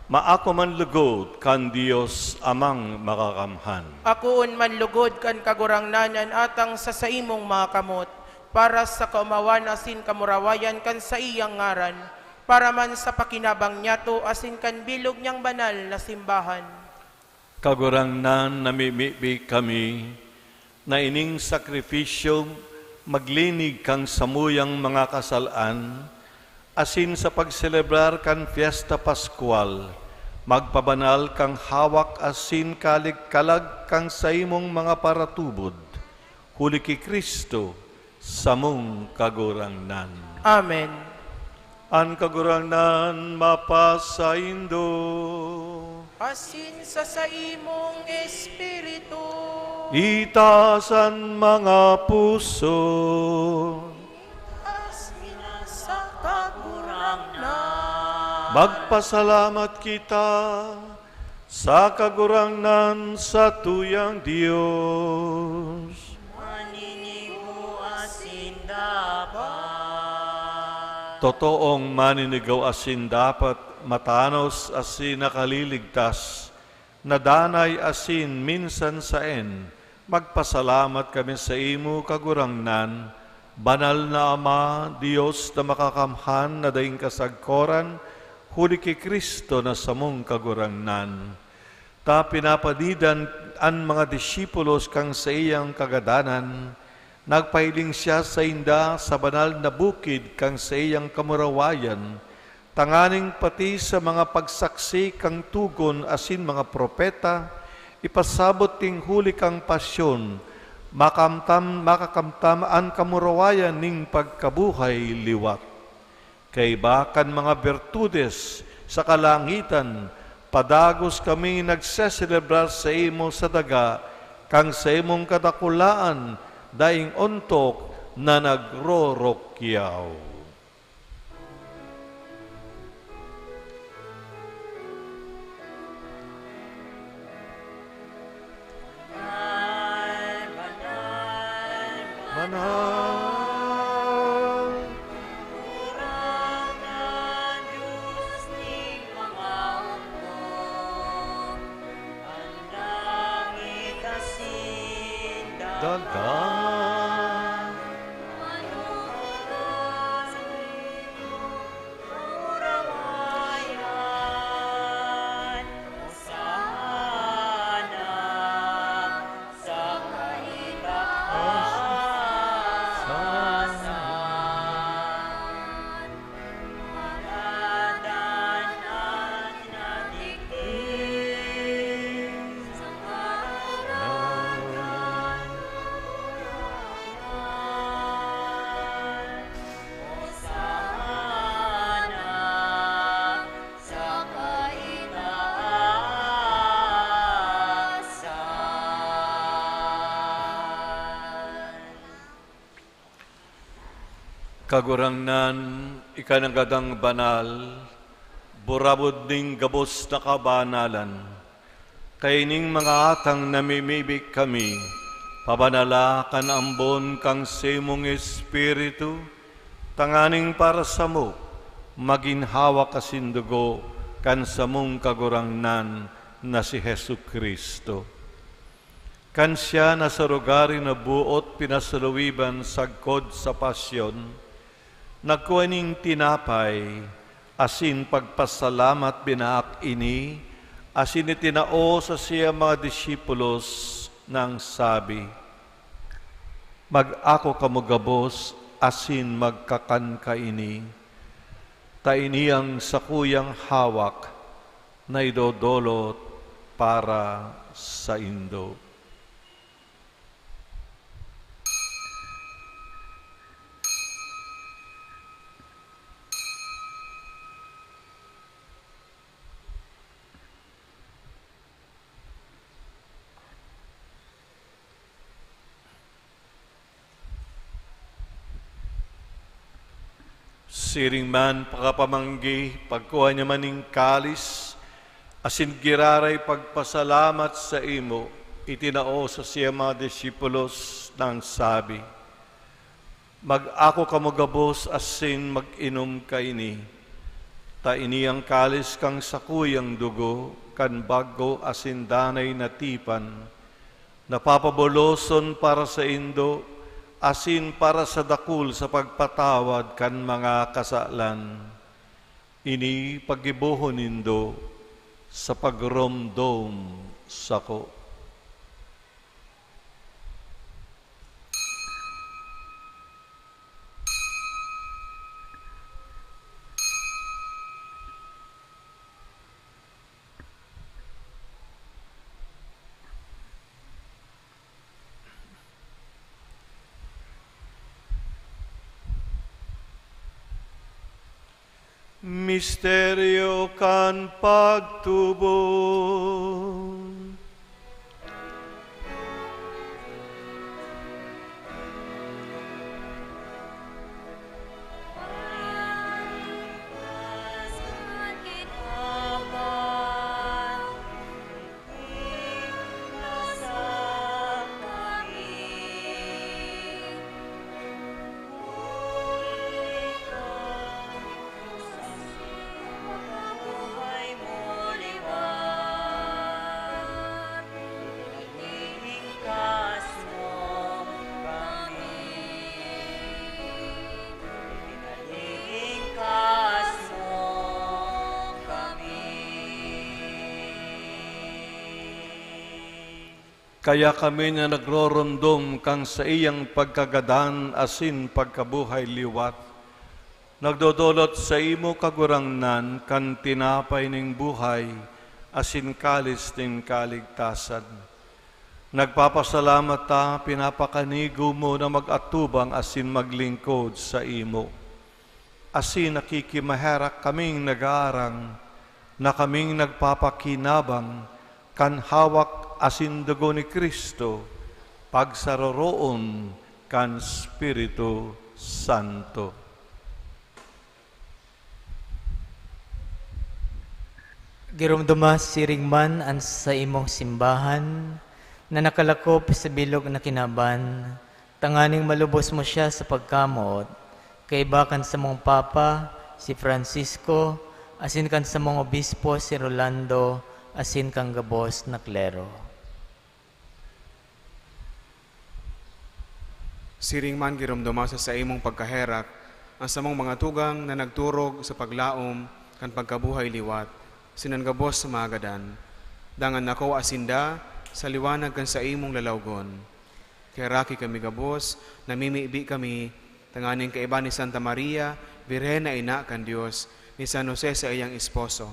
maako man lugod kan Dios Amang Makakamhan. Akoon man lugod kan Kagurangnan an atang sa saimong mga kamot, para sa kaomawan asin kamurawayan kan saiyang ngaran, para man sa pakinabang niyato asin kan bilog niyang banal na simbahan. Kagurangnan, namimibi kami na ining sakripisyo maglinig kan samuyang mga kasal-an, asin sa pagselebrar kan Fiesta Pascual, magpabanal kan hawak asin kalag-kalag kan saimong mga paratubod, huli ki Cristo, samong Kagurangnan. Amen. An Kagurangnan mapasaindo. Asin sa saimong espiritu. Itaas an mga puso. Itaas kita sa Kagurangnan. Magpasalamat kita sa Kagurangnan satuyang Dios. Maninigo asin dapat. Totoong maninigo asin dapat, matanos asin nakaliligtas, na danay asin minsan saen, magpasalamat kami saimo, Kagurangnan, Banal na Ama, Dios na makakamhan na daing kasagkoran, huli ki Cristo na samong Kagurangnan. Ta pinapadidan an mga disipulos kan saiyang kagadanan, nagpahiling siya sainda sa banal na bukid kan saiyang kamurawayan, tanganing pati sa mga pagsaksi kan togon asin mga propeta, ipasabot nin huli kan pasyon, makamtam-, makakamtan an kamurawayan nin pagkabuhay liwat. Kaiba kan mga bertudes sa kalangitan, padagos kami nagseselebrar saimo sa daga kan saimong kadakulaan daing ontok na nagrorokyaw. Banal. Kagurangnan, Dios nin mga hukbo, an langit asin daga. Daga. Manunuda sa kamurawayan, Hosanna sa kaitaasan. Magadan an nadigdi sa kagurangnan. Hosanna sa kaitaasan. Kagurangnan, ika na gadang banal, burabod nin gabos na kabanalan. Kaining mga atang namimibi kami, pabanala kan ambon kan saimong Espiritu, tanganing para samo, magin hawak asin dugo kan samong Kagurangnan na si Jesu-Cristo. Kan siya na sa rugari na boot pinasaluwiban sagkod sa pasyon, nagkua nin tinapay, asin pagpasalamat binaak ini, asin itinao sa saiyang mga disipulos nang sabi, "Mag-ako kamo gabos asin magkakan kaini, ta ini an sakuyang hawak na idodolot para saindo." Siring man pakapamanggi, pagkua niya man nin kalis, asin giraray pagpasalamat saimo, itinao sa saiyang mga disipulos nang sabi, Mag-ako kamo gabos asin mag-inom kaini, ta ini an kalis kan sakuyang dugo kan bago asin danay na tipan, na papabuloson para saindo asin para sa dakul sa pagpatawad kan mga kasalan. Ini paggibohon nindo sa pagromdom sako. Misteryo kan pagtubod. Kaya kami na nagroromdom kan saiyang pagkagadan asin pagkabuhay liwat, nagdodolot saimo, Kagurangnan, kan tinapay nin buhay asin kalis nin kaligtasan. Nagpapasalamat ta, pinapakanigo mo na mag-atubang asin maglingkod saimo. Asin nakikimaherak kaming nag-aarang na kaming nagpapakinabang kan hawak asin dugo ni Cristo, pagsaroroon kan Espiritu Santo. Giromdoma siring man an saimong simbahan na nakalakop sa bilog na kinaban, tanganing malubos mo siya sa pagkamoot, kaiba kan samong Papa, si Francisco, asin kan samong Obispo, si Rolando, asin kan gabos na klero. Siring man giromdoma sa saimong pagkaherak an samong mga tugang na nagturog sa paglaom kan pagkabuhay liwat, sinan gabos sa mga gadan. Dangan nakuwa sinda sa liwanag kan saimong lalawgon. Kaheraki kami gabos, namimibi kami, tanganing kaiba ni Santa Maria, Birhen na Ina kan Dios, ni San Jose saiyang esposo,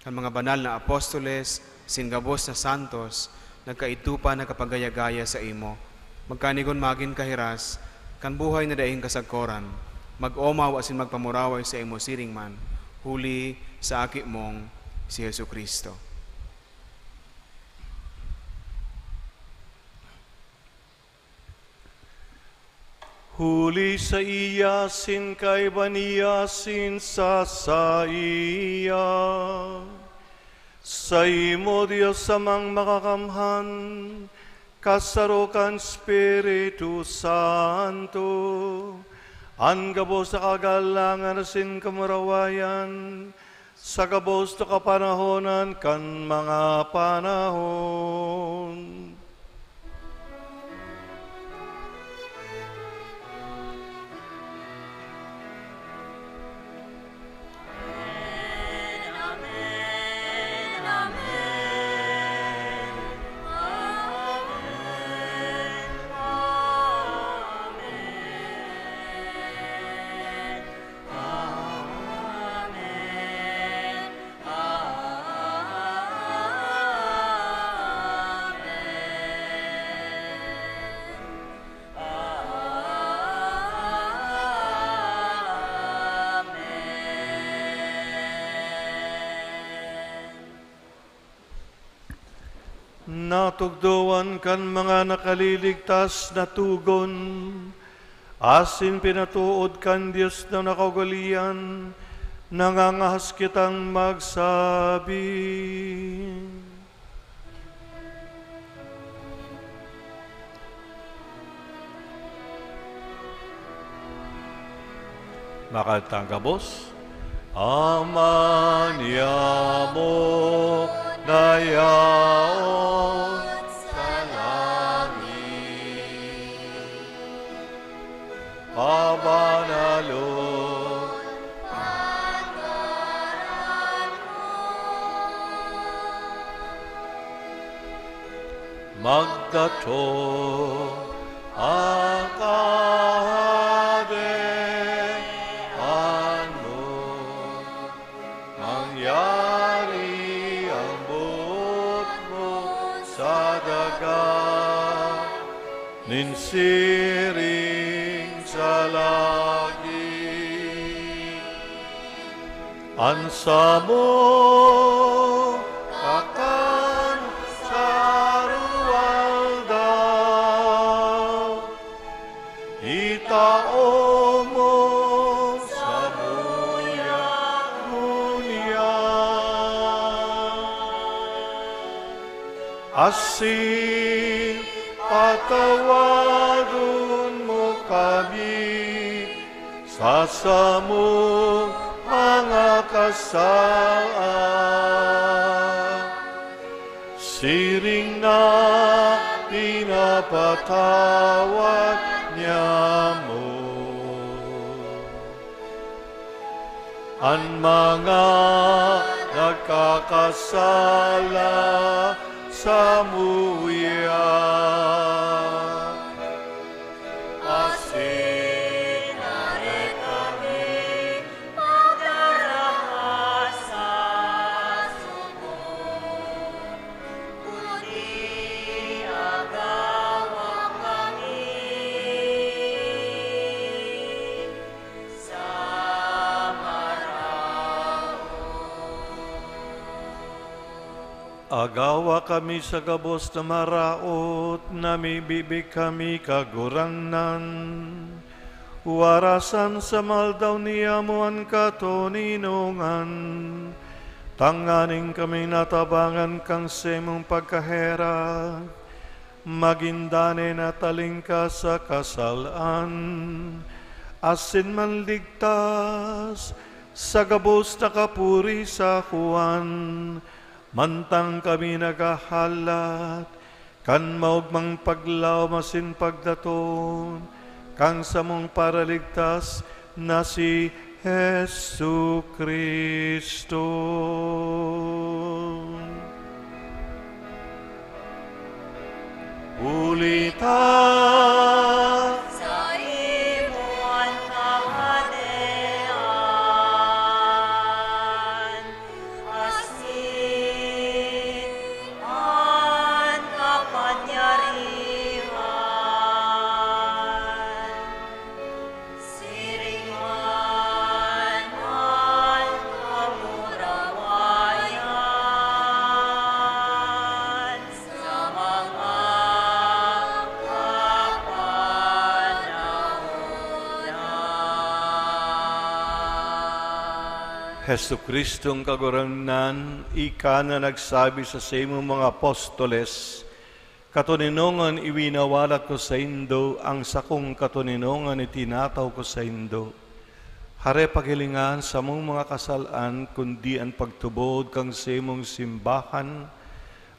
kan mga banal na apostoles, sin gabos na santos, nagkaidto pa nakapagaya-gaya saimo. Magkanigon magin kahiras, kan buhay na daing kasagkoran, mag-omaw asin magpamuraway saimo siring man, huli sa Aki mong si Jesu-Cristo. Huli saiya, sin kaiba niya, sin sa saiya. Saimo, Dios Amang Makakamhan, kasaro kan Espiritu Santo, an gabos na kagalangan asin kamurawayan, sa gabos na kapanahonan kan mga panahon. Natugdoan kan mga nakaliligtas na tugon, asin pinatood kan Dios na nakaugalian, nangangahas kitang magsabi. Makantan gabos. Ama niamo na yaon sa langit, pabanalon Magdatong an Kahadean mo, mangyari an boot mo sa daga nin siring sa langit. An samong kakan sa aroaldaw, itao mo samuya ngunyan. Asin patawadon mo kami sa samong mga kasalan, siring na pinapatawad niamo an mga nagkakasala samuya. Asin dai kami pagdaraha sa suko, kundi agawa kami sa maraot. Agawa kami sa gabos na maraot, namibibi kami, Kagurangnan. Warasan sa mahaldaw niyamo an katoninongan, tanganing kaming natabangan kan saimong pagkaherak, magin danay na talingkas sa kasal-an, asin manligtas sa gabos na kapurisakoan, mantang kami naghahalat kan maogmang paglaom asin pagdaton kan samong Paraligtas na si Jesu-Cristo. Huli ta saimo an Kahadean, asin an kapangyarihan, siring man an kamurawayan sa mga kapanahon na. Jesu-Cristong Kagurangnan, ika na nagsabi sa saimong mga apostoles, "Katoninongan iwinawalat ko saindo, an sakong katoninongan itinatao ko saindo." Hare paghilinga an samong mga kasal-an, kundi an pagtubod kan saimong simbahan,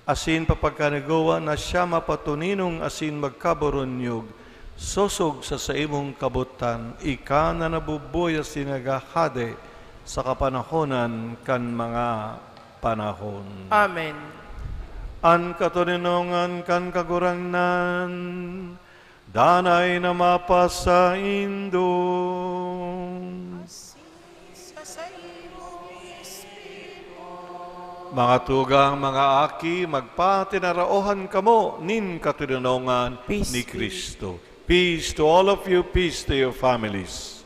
asin papagkanigowa na siya mapatoninong asin magkaboronyog, sosog sa saimong kabotan, ika na nabubuhay asin naghahade sa kapanahonan kan mga panahon. Amen. An katoninongan kan Kagurangnan danay na mapasaindo. Sa saimong espiritu. Mga tugang, mga aki, magpatinaraohan kamo nin katoninongan ni Cristo. Peace to all of you, peace to your families.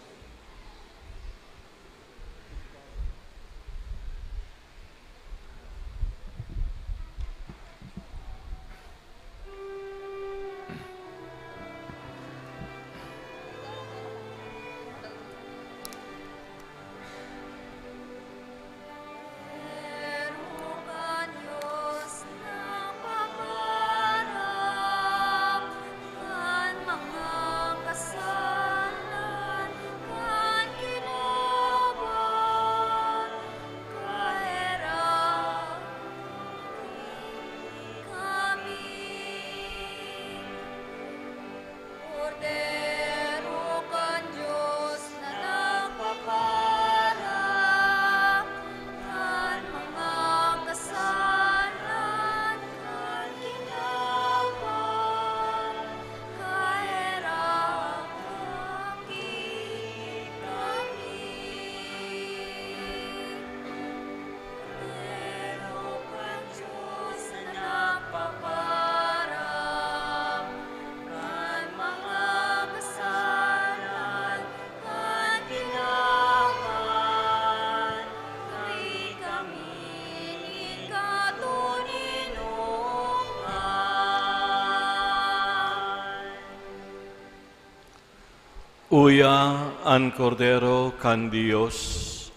Uya an Kordero kan Dios,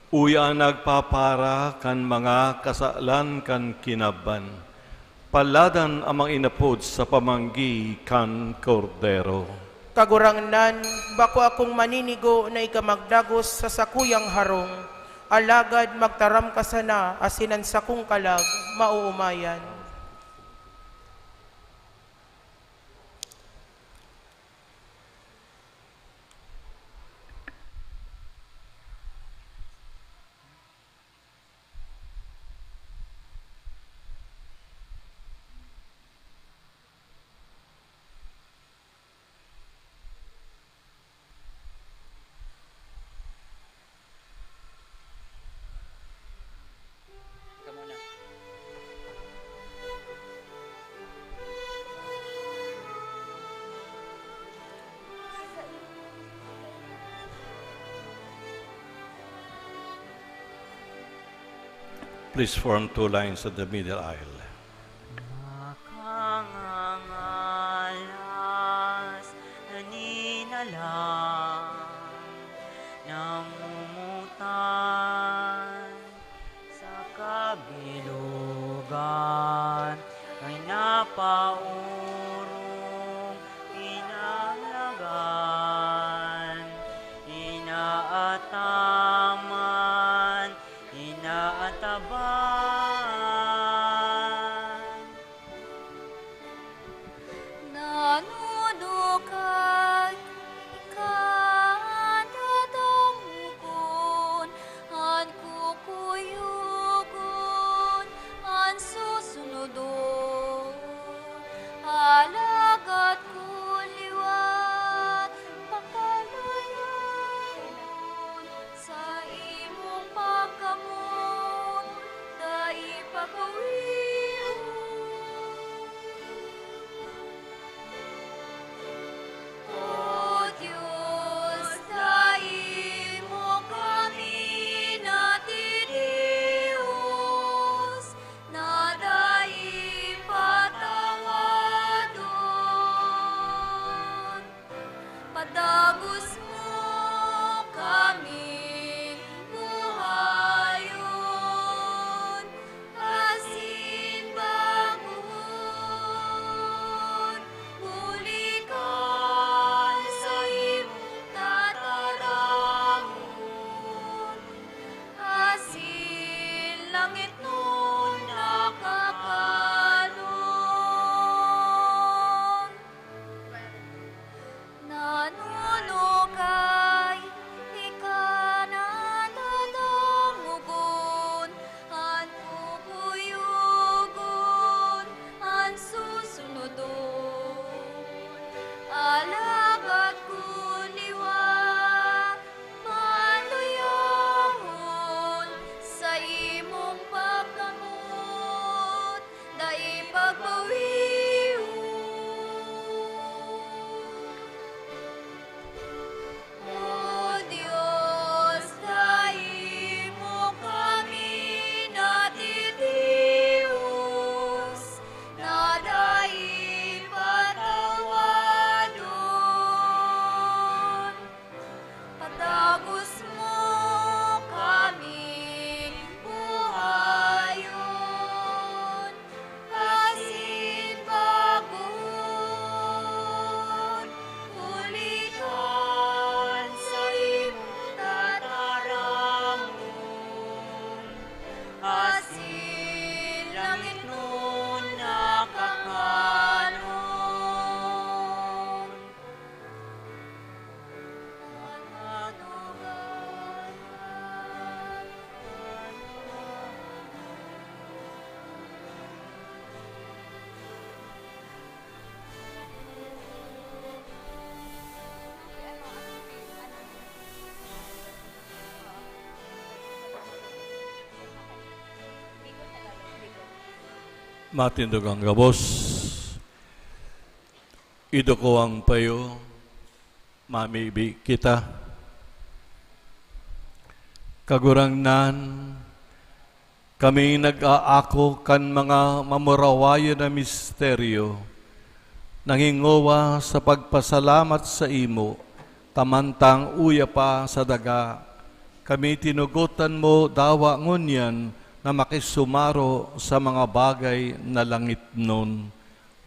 uya an nagpapara kan mga kasalan kan kinaban. Paladan an mga inapod sa pamanggi kan Kordero. Kagurangnan, bako akong maninigo na ika magdagos sa sakuyang harong, alagad magtaram ka sana asin an sakong kalag maoomayan. Please form two lines at the middle aisle. Nakangangalas, naninalang, namumutan sa kabilugan, ay napaurong, inalagaan, inaataman, inaataban. Nanunukay, ika an dadangokon, an kukuyogon, an susunodon. Alagad kun liwat pakalayaon, saimong pagkamoot dai pagbawion. O Dios, dai mo kami natitios na dai patawadon. Padagos mo kaming buhayon asin bagohon, huli kan saimong tataramon, asin langitnon na kakanon. Nanunukay, ika an dadanggogon, an kukuyogon, an susunodon. Alagad kun liwat paluyahon, saimong pagkamoot dai pagbawion. O Dios, dai mo kami natitios na dai patawadon. Padagos mo kaming buhayon asin bagohon, huli kan saimong tataramon, asin langitnon na kakanon. Matindog an gabos. Iduko an payo, mamibi kita. Kagurangnan, kami nag-aako kan mga mamurawayon na misteryo, nangingowa sa pagpasalamat saimo, ta mantang uya pa sa daga, kami tinugotan mo dawa ngunyan na makisumaro sa mga bagay na langitnon,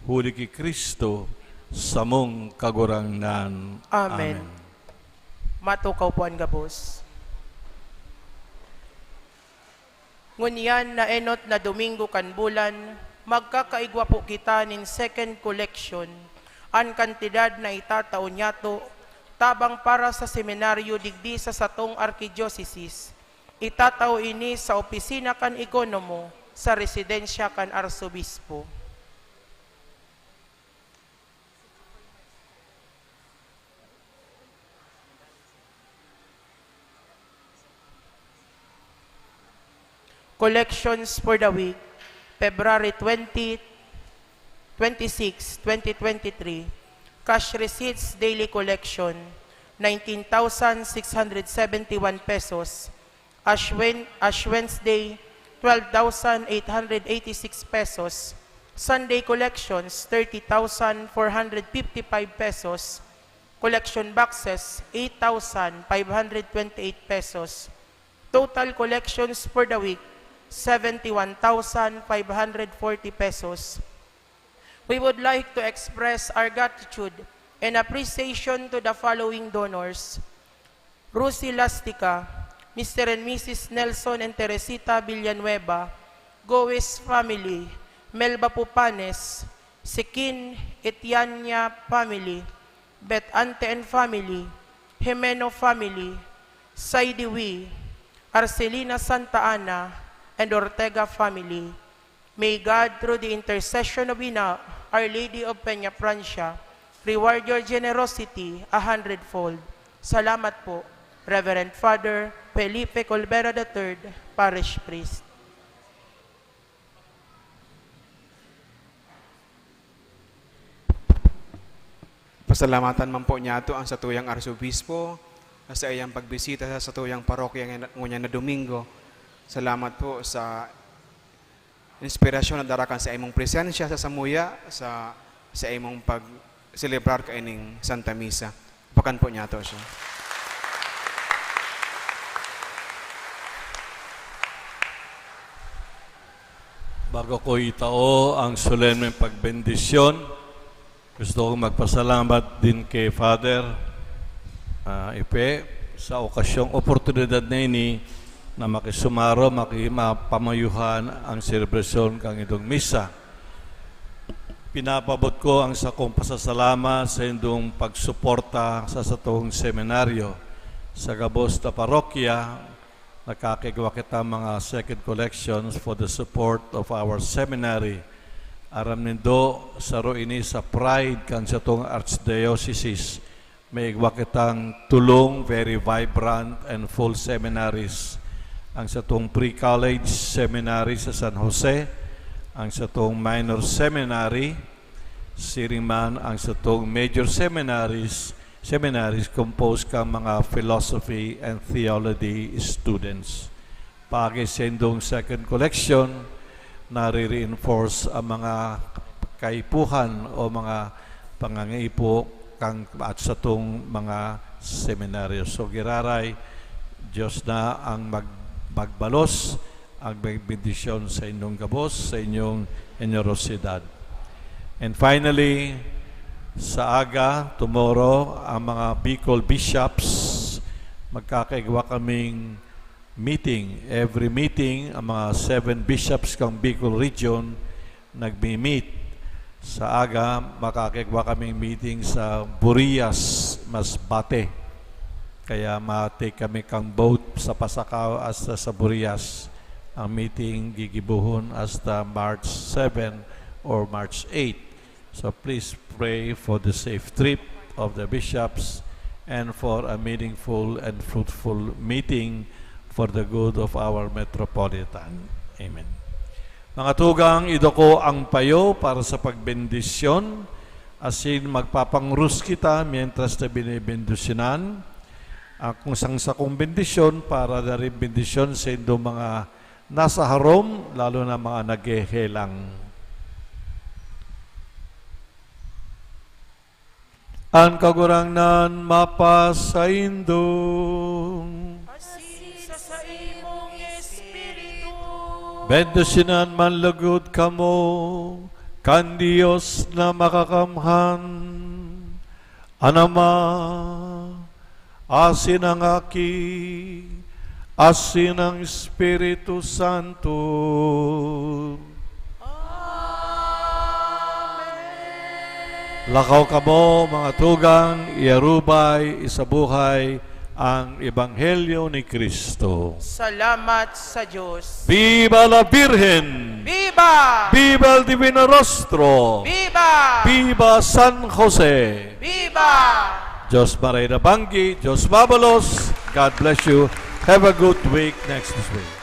huli ki Cristo, samong Kagurangnan. Amen. Amen. Matukaw po an gabos. Ngunyan na enot na Domingo kan bulan, magkakaigwa po kita nin second collection. An kantidad na itatao niyato tabang para sa seminaryo digdi sa satong arkidyosesis. Itatao ini sa opisina kan ekonomo sa residensya kan arsobispo. Collections for the week, February twenty, twenty-six, twenty twenty-three. Cash receipts daily collection, nineteen thousand six hundred seventy-one pesos. Ash Wen-, Ash Wednesday, twelve thousand eight hundred eighty-six pesos. Sunday collections, thirty thousand four hundred fifty-five pesos. Collection boxes, eight thousand five hundred twenty-eight pesos. Total collections for the week, seventy-one thousand five hundred forty pesos. We would like to express our gratitude and appreciation to the following donors: Rosie Lastica, Mister and Missus Nelson and Teresita Villanueva, Goes family, Melba Pupanes, Sikin Etiania family, Betante and family, Jimeno family, Saidi Wi, Arcelina Santa Ana, and Ortega family. May God, through the intercession of Ina, Our Lady of Peña Francia, reward your generosity a hundredfold. Salamat po, Reverend Father Felipe Colbera the third, Parish Priest. Pasalamatan man po niyato ang satuyang Arsobispo sa saiyang pagbisita sa satuyang parokya ngunyan na Domingo. Salamat po sa inspirasyon na dara kan sa imong presensya sa samuya, sa, sa imong pag-selebrar kaining Santa Misa. Apakan po niyato siya. Bago ko itao ang solemneng pagbendisyon, gusto kong magpasalamat din kay Father, ah, Ipe sa okasyong oportunidad na ini na makisumaro, maki-, mapamayuhan ang selebrasyon kan idong misa. Pinapabot ko ang sakong pasasalamat sa indong pagsuporta sa satong seminaryo. Sa gabos na parokya, nakakigwa kita mga second collections for the support of our seminary. Aram nindo, saro ini sa pride kan satong archdiocese. May igwa kitang tulong, very vibrant and full seminaries. Ang satong pre-college seminary sa San Jose, ang satong minor seminary, siring man ang satong major seminaries, seminaries composed kan mga philosophy and theology students. Paagi sa indong second collection, nare-reinforce ang mga kaipuhan o mga pangangaipo kan at satong mga seminaryo. So, giraray, Diyos na ang mag-, magbalos, ang magbendisyon sa inyong gabos, sa inyong henerosidad. And finally, sa aga, tomorrow, ang mga Bicol Bishops, magkakaigwa kaming meeting. Every meeting, ang mga seven bishops kang Bicol Region nagmi-meet. Sa aga, makakigwa kaming meeting sa Burias, Masbate. Kaya ma-take kami kang boat sa Pasacao hasta sa Burias. Ang meeting gigibohon hasta March seven or March eight. So please pray for the safe trip of the bishops and for a meaningful and fruitful meeting for the good of our metropolitan. Amen. Mga tugang, idoko ang payo para sa pagbendisyon, asin magpapangrus kita mientras na binibendisyonan. Ang kung sang sakong bendisyon para daring bendisyon sa indong mga nasa harong, lalo na mga naghehelang. An Kagurangnan mapasaindo. Asin sa saimong espiritu. Bendisyonan man lugod kamo kan Dios na Makakamhan, an Ama, asin an Aki, asin an Espiritu Santo. Amen. Lakaw kamo, mga tugang, iarubay, isabuhay ang Ebanghelyo ni Cristo. Salamat sa Diyos. Viva la Virgen! Viva! Viva el Divino Rostro! Viva! Viva San Jose! Viva! Diyos maray na banggi, Diyos mabalos. God bless you. Have a good week next week.